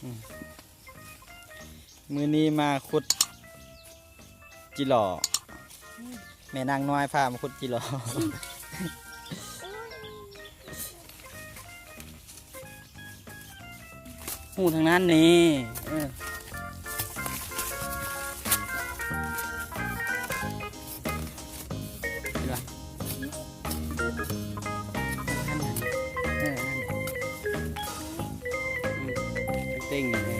ອືມ ມື້ນີ້ມາຂຸດຈິຫຼໍ່ ອືມ ແມ່ນາງນ້ອຍພາມາຂຸດຈິຫຼໍ່. ຮູ້ທັງນັ້ນນີ້ ເອີ ເຫັນບໍ່? ເອີ ນັ້ນ ອືມ ເຕັງໆ ເອີ.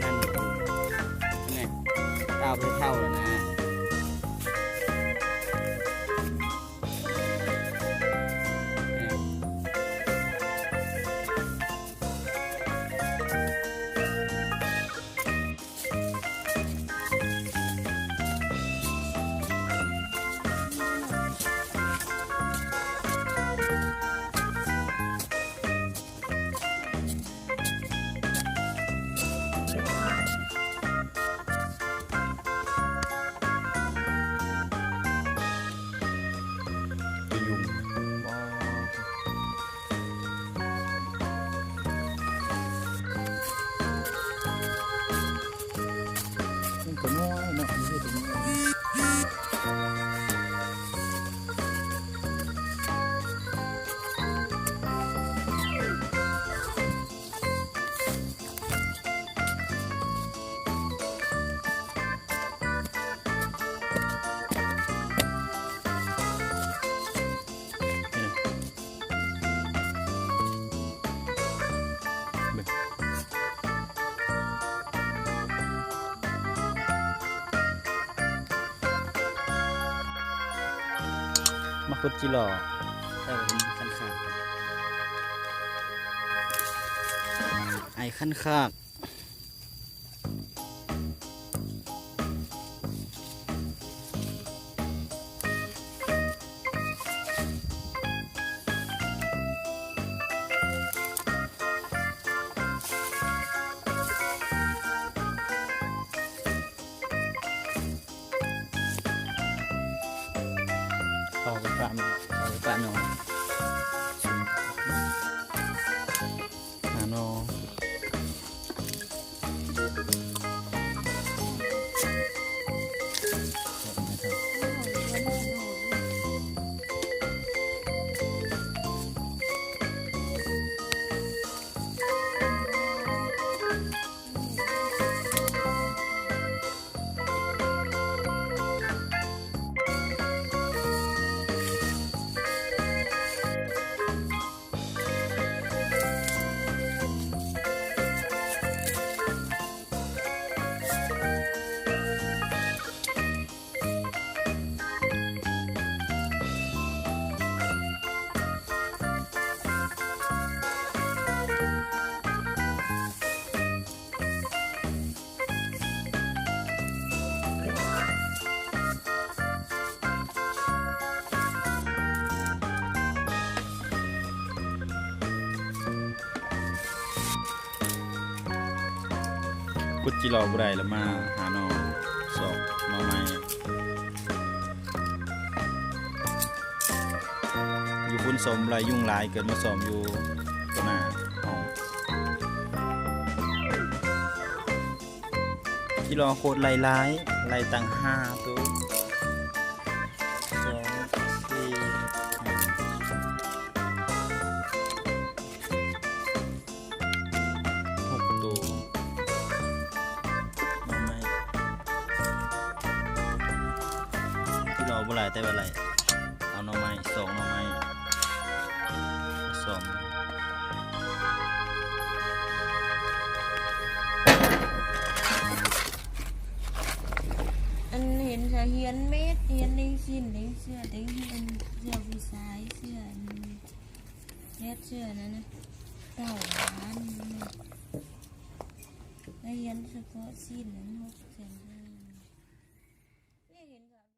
ນັ້ນ ນີ້ ຕາບໍ່ເຖົ້າແລ້ວນະ. ມັນກໍນ້ອຍເນາະ ມັນເຮັດໃຫ້ນ້ອຍ. ມາຂຸດຈິຫຼໍ່ ເອີ ຄັນຄາກ ໄອ້ຄັນຄາກ. ເຂົ້າໄປປະ ເຂົ້າໄປປະໜໍ່ ຫາໜໍ່. ຂຸດຈິຫຼໍ່ບໍ່ໄດ້ລະ ມາຫາໜໍ່ ຊອກໜໍ່ໄມ້. ຢູ່ພຸ້ນຊອມບໍ່ໄດ້ ຍຸງຫຼາຍເກີນ ມາຊອມຢູ່ຕໍ່ໜ້າຫ້ອງ. ຈິຫຼໍ່ໂຄດໄລ່ຫຼາຍ ໄລ່ຕັ້ງຫ້າໂຕ ສອງ ສີ່ ຫ້າ ຫົກໂຕ. ໜໍ່ໄມ້ ທີ່ເຮົາບໍ່ຫຼາຍ ແຕ່ວ່າຫຼາຍ ເອົາໜໍ່ໄມ້ ສອງໜໍ່ໄມ້ ສອງ ອັນເຫັນສະ ຮຽນເມັດ ຮຽນເລັງສິ້ນ ເລັງເສື້ອ ເລັງ ອັນ ເສື້ອຜູ້ຊາຍ ເສື້ອ ອັນ ແຮດ ເສື້ອນັ້ນນະ ເຕົ້າ ລ້ານ ໄດ້ຮຽນສະເພາະສິ້ນນັ້ນ ຫົກແສນ.